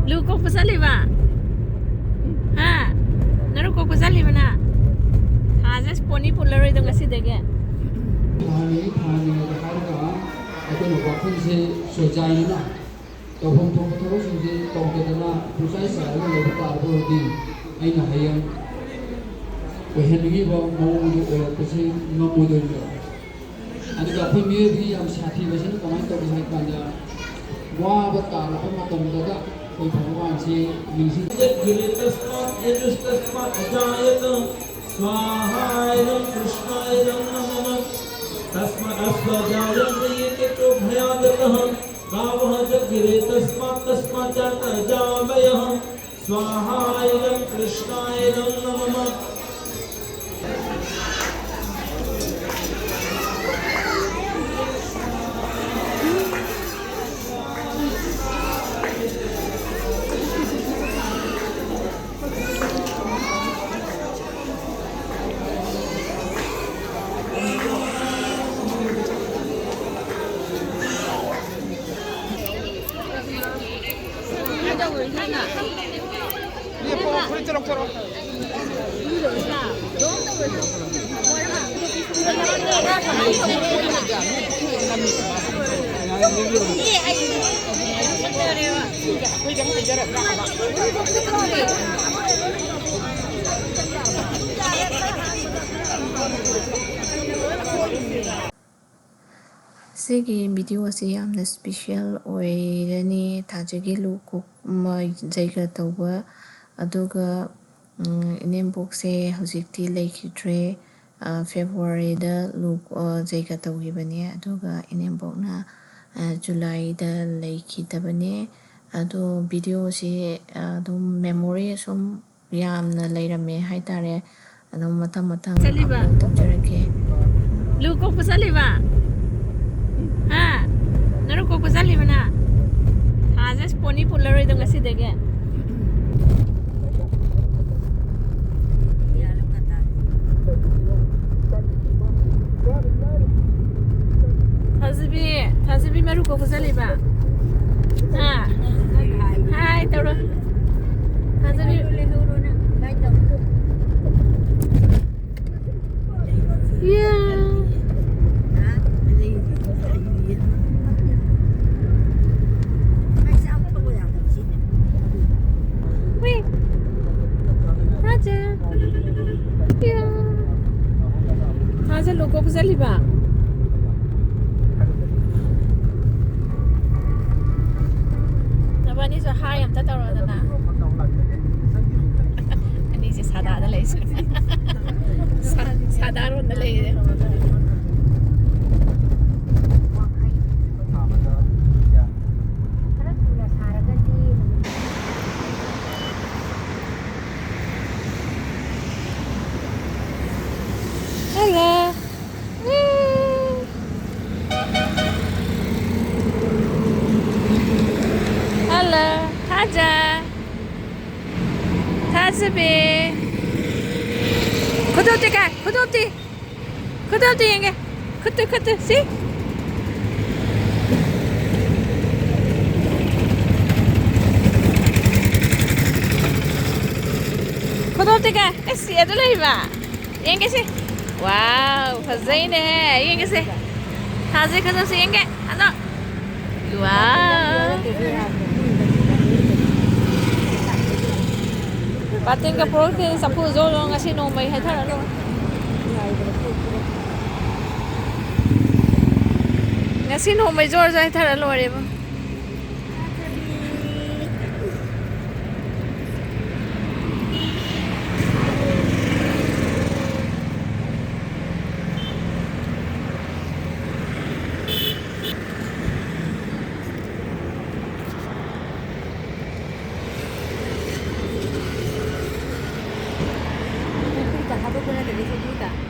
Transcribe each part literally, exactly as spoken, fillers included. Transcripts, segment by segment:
ꯂꯨ ꯀꯣꯛꯄ ꯆꯠꯂꯤꯕ? ꯍꯥ? ꯅꯔꯨ ꯀꯣꯛꯄ ꯆꯠꯂꯤꯕ ꯅꯪ? ꯊꯥꯁꯦ ꯄꯣꯅꯤ ꯄꯨꯜꯂꯔꯣꯏꯗꯣ ꯉꯁꯤꯗꯒꯤ꯫ ꯊꯥꯅꯤ, ꯊꯥꯅꯤꯅ ꯍꯥꯏꯔꯒ ꯑꯩꯈꯣꯏꯅ ꯋꯥꯈꯜꯁꯦ ꯁꯣꯏꯖꯥꯏꯅꯅ ꯇꯧꯐꯝ ꯊꯣꯛꯄ ꯊꯕꯛꯁꯤꯡꯁꯦ ꯇꯧꯗꯗꯅ ꯄꯨꯡꯆꯥꯏ ꯆꯥꯏꯔꯒ ꯂꯩꯕ ꯇꯥꯔꯒꯗꯤ ꯑꯩꯅ ꯍꯌꯦꯡ ꯑꯣꯏꯍꯟꯅꯤꯡꯉꯤꯕ ꯃꯑꯣꯡꯗꯨ ꯑꯣꯏꯔꯛꯄꯁꯤ ꯉꯝꯃꯣꯏꯗꯣꯏꯅꯦꯕ꯫ ꯑꯗꯨꯒ ꯑꯩꯈꯣꯏ ꯃꯤꯑꯣꯏꯕꯒꯤ ꯌꯥꯝ ꯁꯥꯊꯤꯕꯁꯤꯅ ꯀꯃꯥꯏꯅ ꯇꯧꯒꯦ ꯍꯥꯏ ꯀꯥꯟꯗ, ꯋꯥꯕ ꯇꯥꯔꯛꯄ ꯃꯇꯝꯗꯗ ꯑꯩꯈꯣꯏ ꯊꯕꯛ ꯋꯥꯕꯁꯤ ꯅꯤꯡꯁꯤꯡ गिरे तस्मात् यजुस्तस्मात् अजायत। स्वाहायं कृष्णायं नमः। तस्मादस्वाजायं प्रियके चोभयागतः। गावः च गिरे तस्मात् तस्माच्चाजामयः। स्वाहायं कृष्णायं नमः। ꯁꯤꯒꯤ ꯚꯤꯗꯤꯑꯣ ꯑꯁꯤ ꯌꯥꯝꯅ ꯏꯁꯄꯤꯁꯦꯜ ꯑꯣꯏꯔꯅꯤ꯫ ꯊꯥꯖꯒꯤ ꯂꯨ ꯀꯣꯛ-, ꯃ-, ꯖꯩꯒ ꯇꯧꯕ, ꯑꯗꯨꯒ, ꯎꯝ, ꯏꯅꯦꯝꯕꯣꯛꯁꯦ ꯍꯧꯖꯤꯛꯇꯤ ꯂꯩꯈꯤꯗ꯭ꯔꯦ꯫ ꯑ, ꯐꯦꯕ꯭ꯔꯨꯋꯥꯔꯤꯗ ꯂꯨ-, ꯑ, ꯖꯩꯒ ꯇꯧꯈꯤꯕꯅꯦ, ꯑꯗꯨꯒ ꯏꯅꯦꯝꯕꯣꯛꯅ, ꯑ, ꯖꯨꯂꯥꯏꯗ ꯂꯩꯈꯤꯗꯕꯅꯦ꯫ ꯑꯗꯣ ꯚꯤꯗꯤꯑꯣꯁꯤ, ꯑ, ꯑꯗꯨꯝ ꯃꯦꯃꯣꯔꯤ ꯑꯁꯨꯝ ꯌꯥꯝꯅ ꯂꯩꯔꯝꯃꯦ ꯍꯥꯏꯇꯥꯔꯦ꯫ ꯑꯗꯨꯝ ꯃꯊꯪ ꯃꯊꯪ ꯆꯠꯂꯤꯕ? ꯑꯞꯂꯣꯗ ꯇꯧꯖꯔꯛꯀꯦ꯫ ꯂꯨ ꯀꯣꯛꯄ ꯆꯠꯂꯤꯕ? ꯍꯥ? ꯅꯔꯨ ꯀꯣꯛꯄ ꯆꯠꯂꯤꯕ ꯅꯪ? ꯊꯥꯁꯦ ꯄꯣꯅꯤ ꯄꯨꯜꯂꯔꯣꯏꯗꯣ ꯉꯁꯤꯗꯒꯤ꯫ ꯊꯥꯖꯕꯤ, ꯊꯥꯖꯕꯤ ꯃꯔꯨ ꯀꯣꯛꯄ ꯆꯠꯂꯤꯕ? ꯊꯥꯖꯕꯤ꯫ ꯏꯌꯥ꯫ ꯍꯨꯏ꯫ ꯊꯥꯖ꯫ ꯏꯌꯥ꯫ ꯊꯥꯖ ꯂꯣꯀꯣꯛ ꯆꯠꯂꯤꯕ꯫ ꯅꯕꯥꯅꯤꯁꯨ ꯍꯥꯏ ꯑꯝꯇ ꯇꯧꯔꯣꯗꯅ꯫ ꯑꯅꯤꯁꯦ ꯁꯥꯗꯥꯗ ꯂꯩꯁꯦ꯫ ꯁꯥ-, ꯁꯥꯗꯥꯔꯣꯝꯗ ꯂꯩꯔꯦ꯫ Hello. Hello. ꯊꯥꯖ꯫ ꯊꯥꯖꯕꯤ꯫ ꯈꯨꯗꯣꯞꯇꯤ ꯀꯥꯏ? ꯈꯨꯗꯣꯞꯇꯤ? ꯈꯨꯗꯣꯞꯇꯤ ꯌꯦꯡꯒꯦ꯫ ꯈꯨꯠꯇꯨ, ꯈꯨꯠꯇꯨ, ꯁꯤ꯫ ꯈꯨꯗꯣꯞꯇꯤ ꯀꯥꯏ? ꯑꯦꯁ, ꯁꯤ ꯑꯗꯨ ꯂꯩꯕ꯫ ꯌꯦꯡꯒꯦꯁꯦ꯫ ꯋꯥꯎ, ꯐꯖꯩꯅꯦ꯫ ꯌꯦꯡꯒꯦꯁꯦ꯫ ꯊꯥꯖꯩ ꯈꯨꯗꯣꯞꯁꯦ ꯌꯦꯡꯒꯦ꯫ ꯑꯗꯣ꯫ ꯋꯥꯎ꯫ ꯕꯥꯇꯤꯟꯒ ꯄꯣꯔꯛꯇꯦ, ꯆꯐꯨ ꯖꯣꯔ ꯖꯣꯔ ꯉꯁꯤ ꯅꯣꯡꯃꯩ ꯍꯩꯊꯔ ꯂꯣꯏꯔꯦ꯫ ꯉꯁꯤ ꯅꯣꯡꯃꯩ ꯖꯣꯔ ꯖꯣꯔ ꯍꯩꯊꯔ ꯂꯣꯏꯔꯦꯕ꯫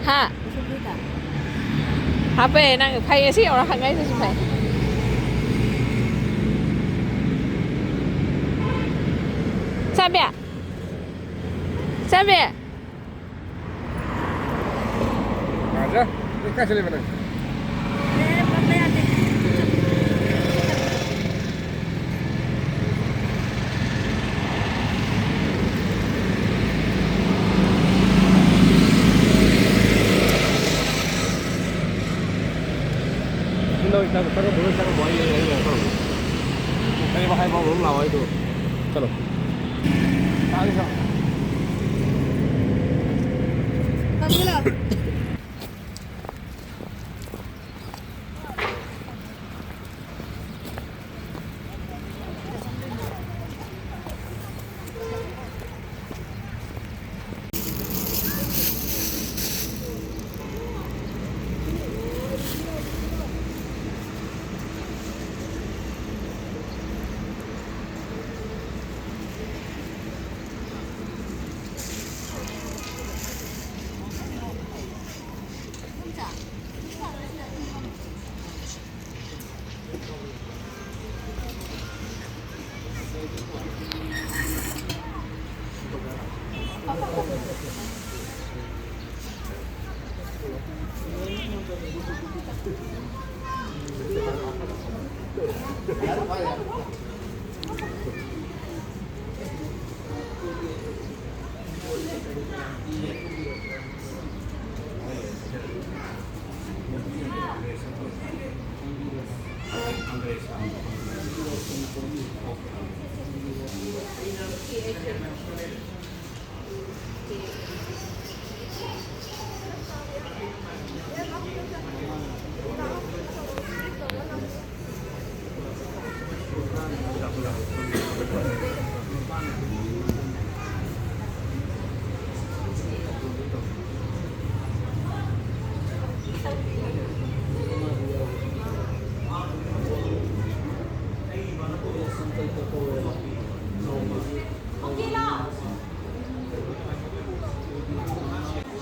ꯍꯥ? ꯍꯥꯞꯄꯦ, ꯅꯪ ꯐꯩ, ꯉꯁꯤ ꯌꯧꯔ ꯍꯪꯉꯛꯏꯗꯨꯁꯨ ꯐꯩ꯫ ꯆꯥꯕꯤ? ꯆꯥꯕꯤ? ꯉꯥꯏꯖ, ꯅꯪ ꯀꯥꯏ ꯆꯠꯂꯤꯕ ꯅꯪ? ꯑꯦ, ꯄꯝꯕ ꯌꯥꯗꯦ꯫ ꯂꯥꯛꯑꯣ ꯑꯩꯗꯣ꯫ ꯆꯠꯂꯣ꯫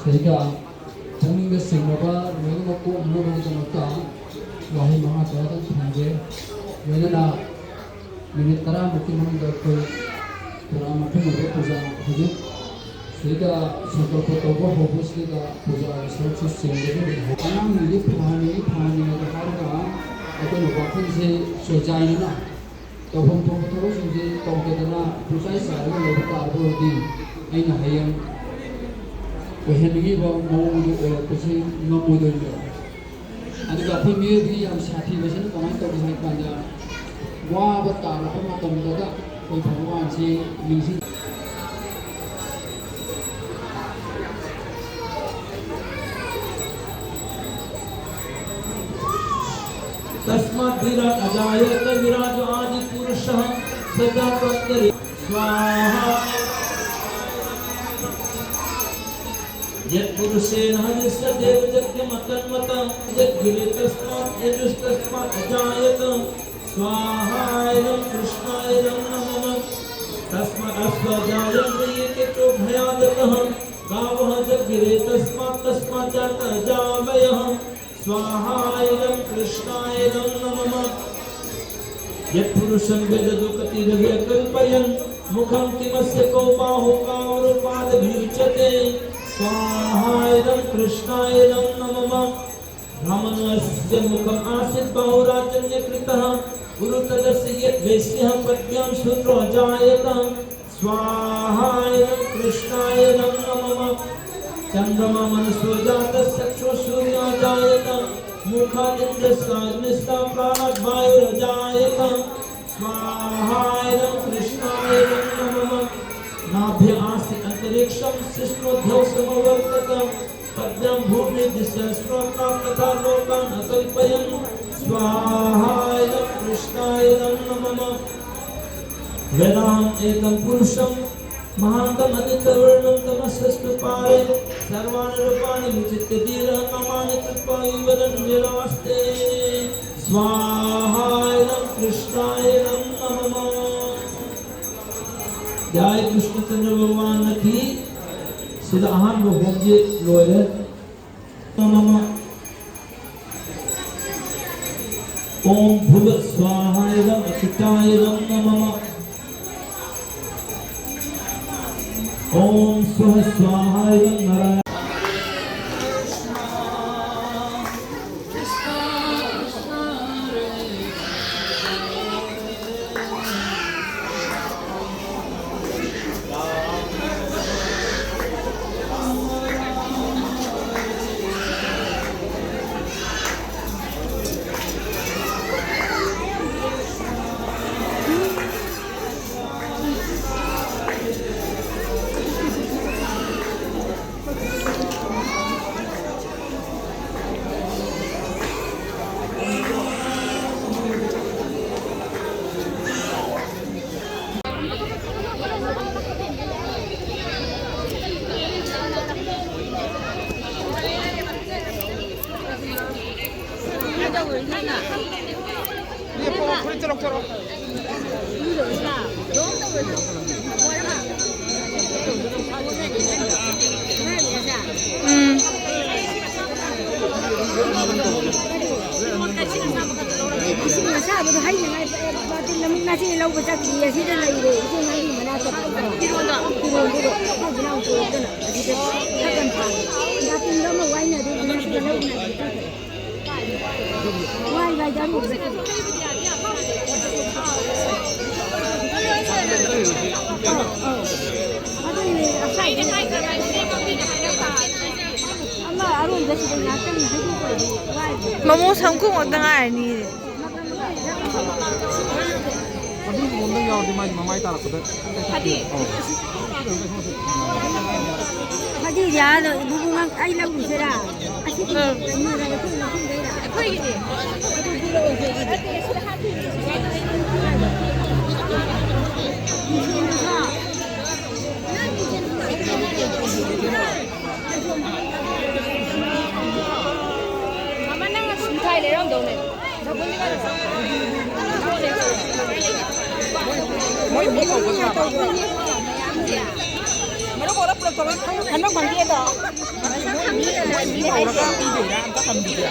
ꯁꯤꯗ ꯄꯨꯛꯅꯤꯡꯗ ꯆꯤꯡꯅꯕ ꯂꯣꯏꯅꯃꯛ ꯀꯣꯛꯅꯅꯕꯒꯤꯗꯃꯛꯇ ꯋꯥꯍꯩ ꯃꯉꯥ ꯇꯔꯥꯗꯪ ꯊꯝꯒꯦ꯫ ꯂꯣꯏꯅꯅ ꯃꯤꯅꯤꯠ ꯇꯔꯥꯃꯨꯛꯀꯤ ꯃꯅꯨꯡꯗ ꯑꯩꯈꯣꯏ ꯇꯔꯥꯃꯥꯄꯟ ꯑꯣꯏꯕ ꯄꯨꯖꯥ ꯍꯧꯖꯤꯛ ꯁꯤꯗ ꯁꯪꯀꯜꯄ ꯇꯧꯕ ꯍꯧꯕꯁꯤꯗ ꯄꯨꯖꯥꯒꯤ ꯁꯔꯨꯛꯁꯨ ꯆꯦꯟꯒꯗꯕꯅꯤ꯫ ꯑꯉꯥꯡꯁꯤꯡꯁꯤ ꯐꯍꯟꯅꯤꯡꯉꯤ, ꯐꯍꯟꯅꯤꯡꯉꯦ ꯍꯥꯏꯔꯒ ꯑꯩꯈꯣꯏꯅ ꯋꯥꯈꯜꯁꯦ ꯆꯣꯏꯖꯥꯏꯅꯅ ꯇꯧꯐꯝ ꯊꯣꯛꯄ ꯊꯕꯛꯁꯤꯡꯁꯦ ꯇꯧꯗꯗꯅ ꯄꯨꯡꯆꯥꯏ ꯆꯥꯏꯔꯒ ꯂꯩꯕ ꯇꯥꯔꯒꯗꯤ ꯑꯩꯅ ꯍꯌꯦꯡ ꯑꯣꯏꯍꯟꯅꯤꯡꯉꯤꯕ ꯃꯑꯣꯡꯗꯨ ꯑꯣꯏꯔꯛꯄꯁꯤ ꯉꯝꯃꯣꯏꯗꯣꯏꯅꯦꯕ꯫ ꯑꯗꯨꯒ ꯑꯩꯈꯣꯏ ꯃꯤꯑꯣꯏꯕꯒꯤ ꯌꯥꯝ ꯁꯥꯊꯤꯕꯁꯤꯅ ꯀꯃꯥꯏꯅ ꯇꯧꯒꯦ ꯍꯥꯏꯕ ꯀꯥꯟꯗ, ꯋꯥꯕ ꯇꯥꯔꯛꯄ ꯃꯇꯝꯗꯗ ꯑꯩꯈꯣꯏ ꯚꯒꯋꯥꯟꯁꯤ ꯅꯤꯡꯁꯤꯡ तस्माद् विराट् अजायत विराट् आदिपुरुषः सदा तत्कर्मणि स्वाहा। यत्पुरुषेण हविषा देवयज्ञमतन्वता यज्ञिरे तस्मात् यजुस्तस्मात् अजायत स्वाहायं कृष्णायं नमः। तस्मात् अश्वा जायन्ते ये केचोभयादतः गावः यज्ञिरे तस्मात् तस्मात् जाता अजावयः स्वाहायं कृष्णायं नमः। यत्पुरुषं वेदो कतिरवे अकल्पयन् मुखं किमस्य कौ बाहू कावरो पादभिरुच्यते स्वाहायं कृष्णायं नमः। ब्राह्मणस्य मुखम् आसीत् बाहुराजन्यकृतः गुरुतदस्य यद्वैश्यः पद्भ्यां शूद्रो अजायत स्वाहायं कृष्णायं नमः। चन्द्रमा मनसो जातश्चक्षुः सूर्यो अजायत मुखादिन्द्रश्चाग्निश्च प्राणाद्वायुरजायत स्वाहायं कृष्णायं नमः। नाभ्य आसीत् अन्तरिक्षं शिश्नोध्यौ समवर्तत पद्भ्यां भूमि दिशः स्रोताः तथा लोकान् अकल्पयन् स्वाहायं कृष्णायं नमः। वेदाहम् एकं पुरुषं महान्तम् अदितवर्णं तमसस्तु पारे सर्वाणि रूपाणि विचित्य धीरः कामानि कृत्वा विवरन् निरास्ते स्वाहायं कृष्णायं नमः। जय कृष्णचंद्र भगवान की। ꯁꯤꯗ ꯑꯍꯥꯟꯕ ꯍꯣꯝꯁꯦ ꯂꯣꯏꯔꯦ꯫ नमः। ॐ भुव स्वाहायं अच्युतायं नमः। ॐ स्वः स्वाहायं नारायण। ꯎꯝ꯫ ꯏꯁꯤꯡ ꯑꯁꯥꯕꯗꯣ ꯍꯩꯅꯉꯥꯏ ꯕꯥꯇꯤꯟ ꯑꯃꯨꯛ ꯅꯆꯦ ꯂꯧꯕ ꯆꯠꯈꯤꯌꯦ, ꯑꯁꯤꯗ ꯂꯩꯔꯦ, ꯏꯆꯦ ꯅꯪꯒꯤ ꯃꯅꯥꯛꯇ꯫ ꯐꯤꯔꯣꯟꯗꯣ? ꯐꯤꯔꯣꯟꯗꯨꯗꯣ ꯈꯔ ꯂꯥꯎꯊꯣꯛꯇꯅ ꯑꯁꯤꯗ ꯊꯛꯀꯟ ꯊꯥꯔꯦ꯫ ꯕꯥꯇꯤꯟꯗꯣ ꯑꯃ ꯋꯥꯏꯅꯗꯦ, ꯃꯅꯥꯛꯇ ꯂꯧꯅꯗꯦ꯫ ꯋꯥꯏ ꯋꯥꯏ ꯖꯥꯔꯨ꯫ ꯑꯧ, ꯑꯧ꯫ ꯑꯗꯨꯅꯦ, ꯉꯁꯥꯏꯗꯤ ꯑꯃ ꯑꯔꯣꯏꯕ ꯁꯤꯗ ꯉꯥꯛꯇꯪ ꯍꯩꯗꯣꯛꯈ꯭ꯔꯗꯤ ꯋꯥꯏꯗꯅ꯫ ꯃꯃꯣ ꯁꯝꯈꯣꯡ ꯈꯛꯇ ꯉꯥꯏꯔꯅꯤꯌꯦ꯫ ꯑꯗꯨ ꯂꯣꯟꯗ ꯌꯥꯎꯔꯗꯤ ꯃꯥꯏ ꯃꯃꯥꯏ ꯇꯥꯔꯛꯄꯗ꯫ ꯐꯗꯤ꯫ ꯑꯧ꯫ ꯐꯗꯤꯁꯦ ꯑꯥꯗ ꯏꯕꯨꯡꯉꯣ ꯑꯩ ꯂꯧꯔꯨꯁꯤꯔꯥ? ꯑꯁꯤꯗꯤ ꯎꯝ꯫ ꯀꯩꯅꯣꯗ ꯑꯩꯈꯣꯏ ꯃꯐꯝꯗꯩꯔ? ꯑꯩꯈꯣꯏꯒꯤꯅꯦ꯫ ꯑꯗꯨ ꯄꯤꯔꯛꯑꯣꯁꯦ ꯑꯗꯨꯗꯤ꯫ ꯃꯤꯡꯁꯦꯟꯗꯨꯁꯨ꯫ ꯃꯃꯥ, ꯅꯪ ꯉꯁꯤ ꯃꯤꯊꯥꯏ ꯂꯩꯔꯝꯗꯧꯅꯦ꯫ ꯃꯣꯏ ꯃꯤ ꯀꯧꯒꯗ꯭ꯔꯕ? ꯃꯔꯨꯞ ꯍꯧꯔ ꯄꯨꯂꯞ ꯇꯧꯔ ꯈꯟꯕ ꯐꯪꯗꯦꯗꯣ꯫ ꯃꯣꯏ ꯃꯤ ꯀꯧꯔꯒ ꯄꯤꯗꯣꯏꯔꯥ? ꯑꯝꯇ ꯍꯪꯕꯤꯒꯦ꯫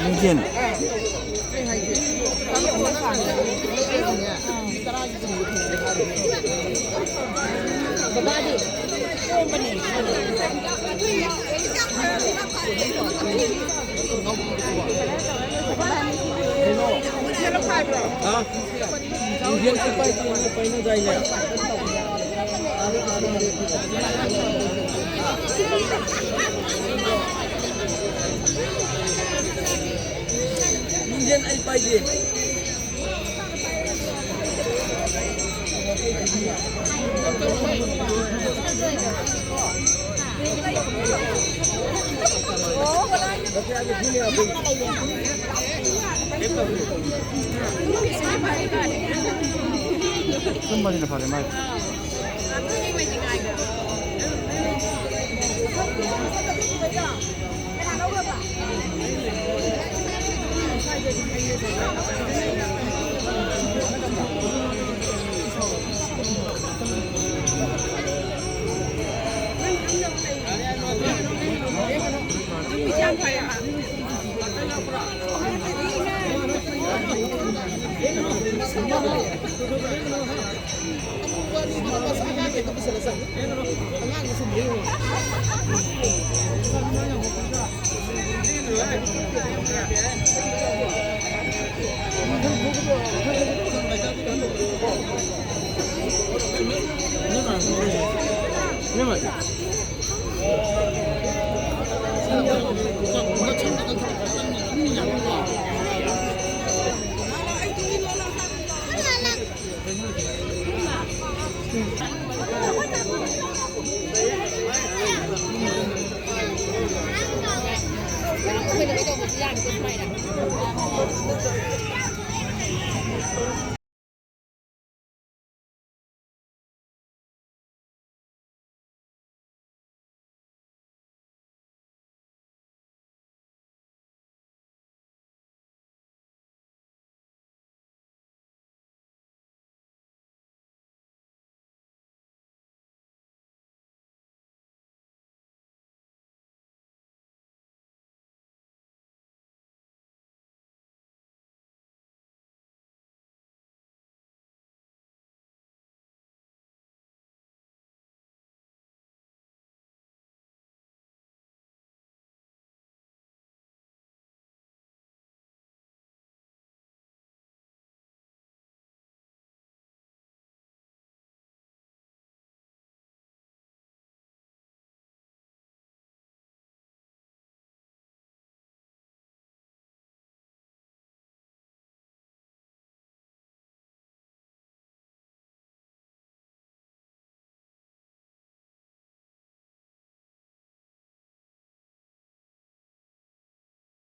ꯃꯤꯡꯁꯦꯟ꯫ ꯕꯕꯥꯗꯤ? ꯍꯥ? ꯃꯤꯡꯁꯦꯟ ꯁꯤ ꯄꯥꯏ-, ꯄꯥꯏꯅꯗꯥꯏꯅꯦ? ꯌꯦꯟ ꯑꯩ ꯄꯥꯏꯒꯦ꯫ ꯇꯨꯝꯕꯅꯤꯅ ꯐꯔꯦ ꯃꯥꯏ꯫